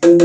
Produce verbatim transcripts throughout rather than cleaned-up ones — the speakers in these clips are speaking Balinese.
Om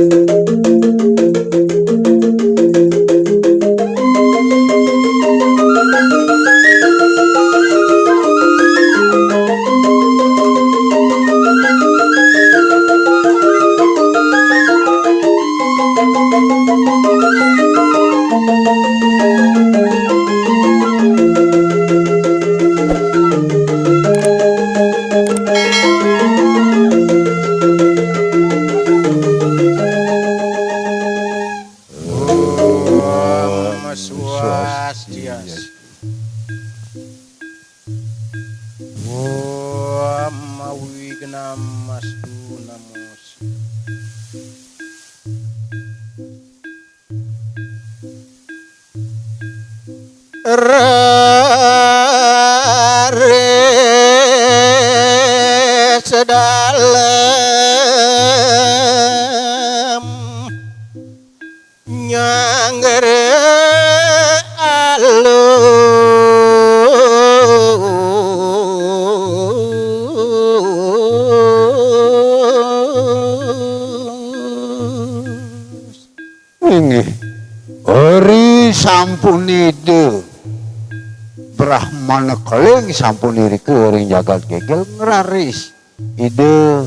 Swastiastu. Om Awighnam Astu Namo. Raris dalem nyanggra alus. Inggih. Ri sampun Ida Brahmana Keling sampun irika ring jagat Gegel ngraris Ida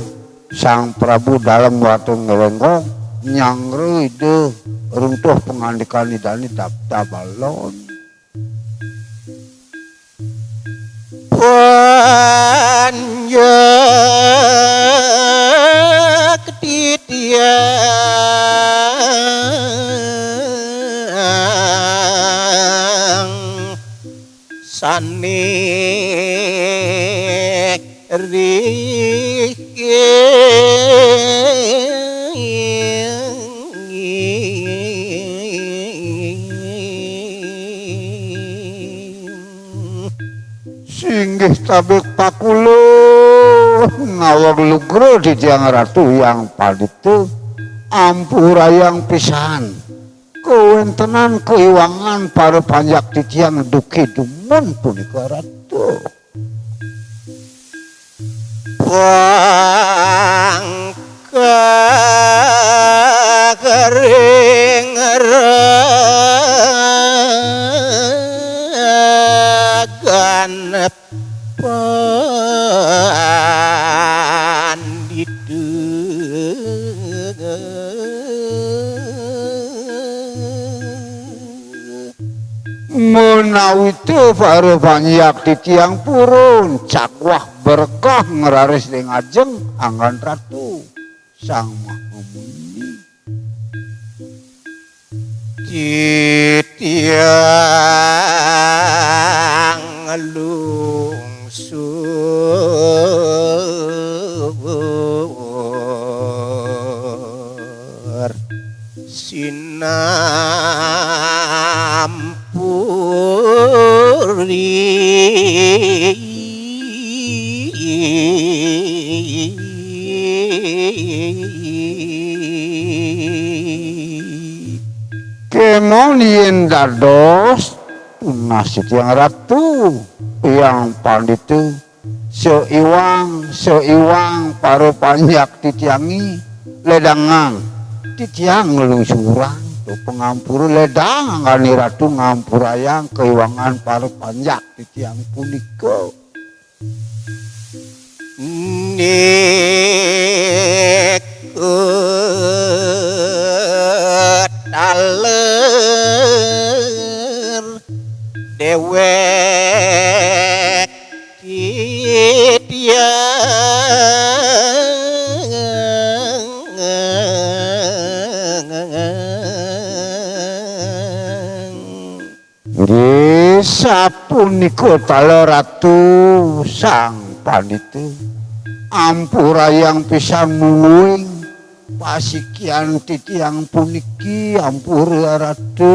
Sang Prabu Dalem Watu Ngelenggong nyanggra Ida runtuh pangandikan Idane dapta balon. Panjak titiang sane rih. Singgih tabek pakula naweg lugra titiang Ratu Hyang Pandita, ampurayang pisan kawentenan kaiwangan para panjak titiang duke dumun punika Ratu. Pangkagering ragan pandita. Menawi te para panjak titiang purun cagwah berkah ngraris ring ajeng anggan Ratu Sang Mahamuni. Titiang lungsur sinampuri. Kemon yen dados tunas titiang Ratu Hyang Pandita, saiwang, saiwang para panjak titiange ledangang titiang nglungsurang tu pangampura, ledang anggane Ratu ngampurayang kaiwangan para panjak titiang punika. Nika taler dewek titiang. Nggih, sapunika taler Ratu Sang Pandita. Ampurayang pisan mungguing pasikian titiang puniki, ampura Ratu.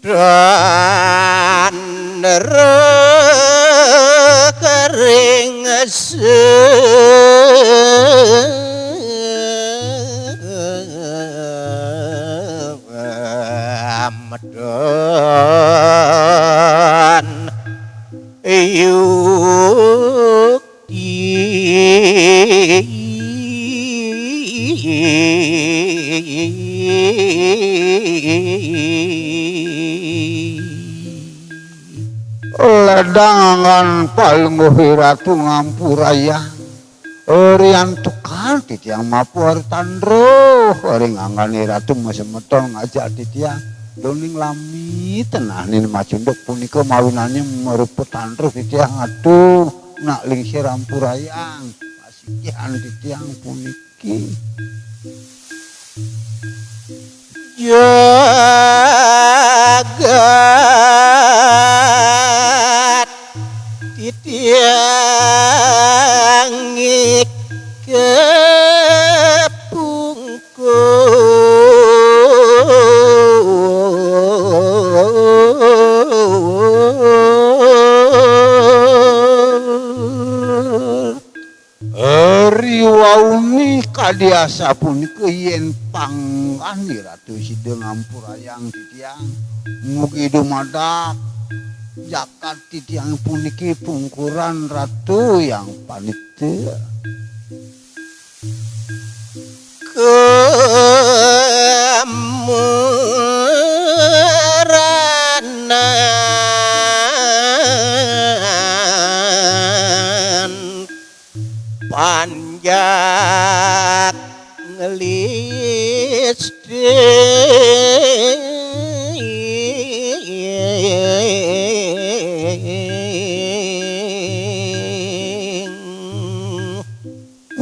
Dan kering samedon yukti. Ledang anggan palungguh Ratu ngampurayang. Riantukan titiang mapuar tandruh, ring anggané Ratu masemeton ngajak titiang. Duaning lami tenahin macunduk punika mawinannya marupa tandruh titiang atuh nak lingsir ampurayang. Pasikihan titiang puniki. Jagat titiang kepungkur. Riwauné kadi asapunika yén panggan Ratu sida ngampurayang titiang, mugi dumadak jagat titiang puniki pungkuran Ratu Hyang Panita. Kemeranan panjak ngelisting.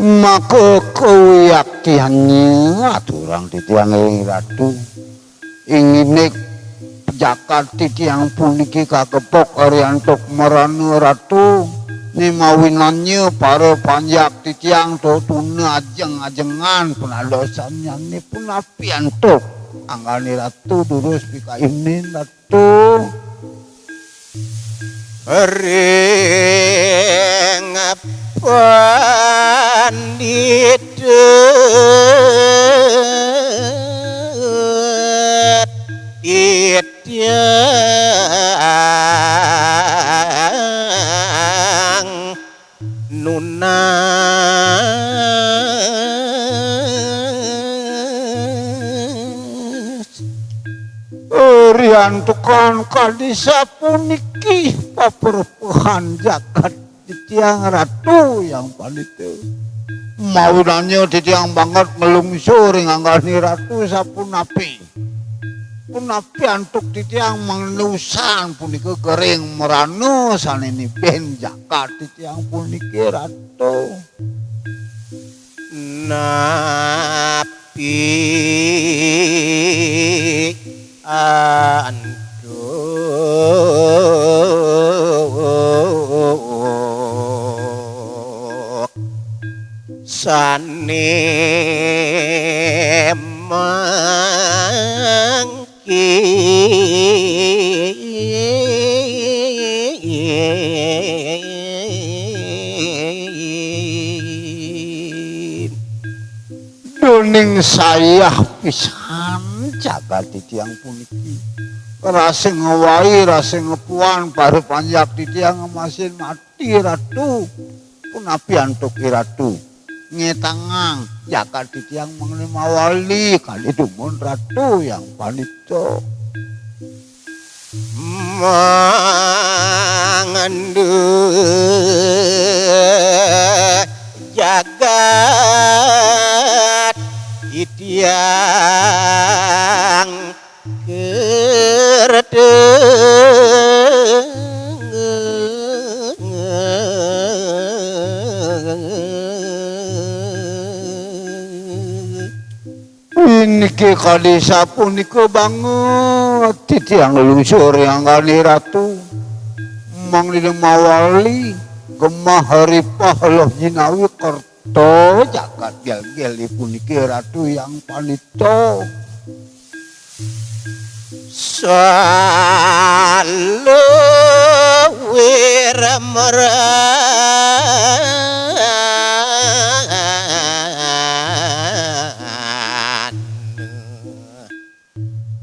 Maka kawiaktiannya aturang titiang ing Ratu. Inginik jagat titiang puniki kagepok riantuk merana Ratu, né mawinannya para panjak titiang to tuna ajeng-ajengan panadosannyané punapi antuk anggané Ratu durus pikayunin Ratu. Ring pandita titiang nunas. Riantukan kadi sapuniki paprepehan jagat titiang Ratu Hyang Panita. Mawinannya titiang banget nglungsur ring anggané Ratu sapunapi. Punapi antuk titiang mangda usan punika gering merana sané nibén jagat titiang puniki Ratu. Napi antuk sané mangkin. Duaning sayah pisan jagat titiang puniki. Rasa ngawai, rasa ngepuan, para panjak titiang ngemasin mati, Ratu. Punapi antuk I Ratu. Ngetangang jagat titiang mangda mawali kadi dumun Ratu Hyang Panita. Mangda jagat titiang kerteng. Inggih kadi sapunika banget titiang nglungsur ring anggané Ratu. Mangda mawali gemah ripah loh jinawi kerta jagat gélgél puniki Ratu Hyang Panita. Saluwir meran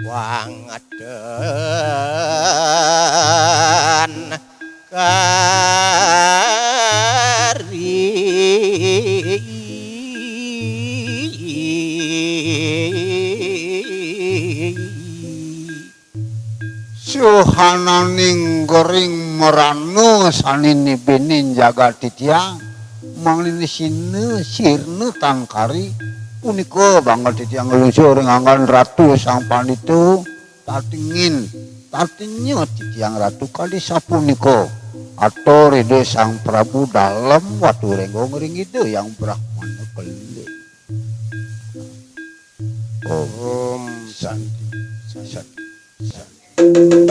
wangedan kari. Yohananing gering merana sane nibinin jagat titiang, mangdene sina sirna tan kari, punika banget titiang nglungsur ring anggan Ratu Sang Pandita, tatengin, tatenya titiang Ratu kadi sapunika. Atur Ida Sang Prabu Dalem Watu Renggong ring Ida Hyang Brahmana Keling. Om Santi, Santi, Santi.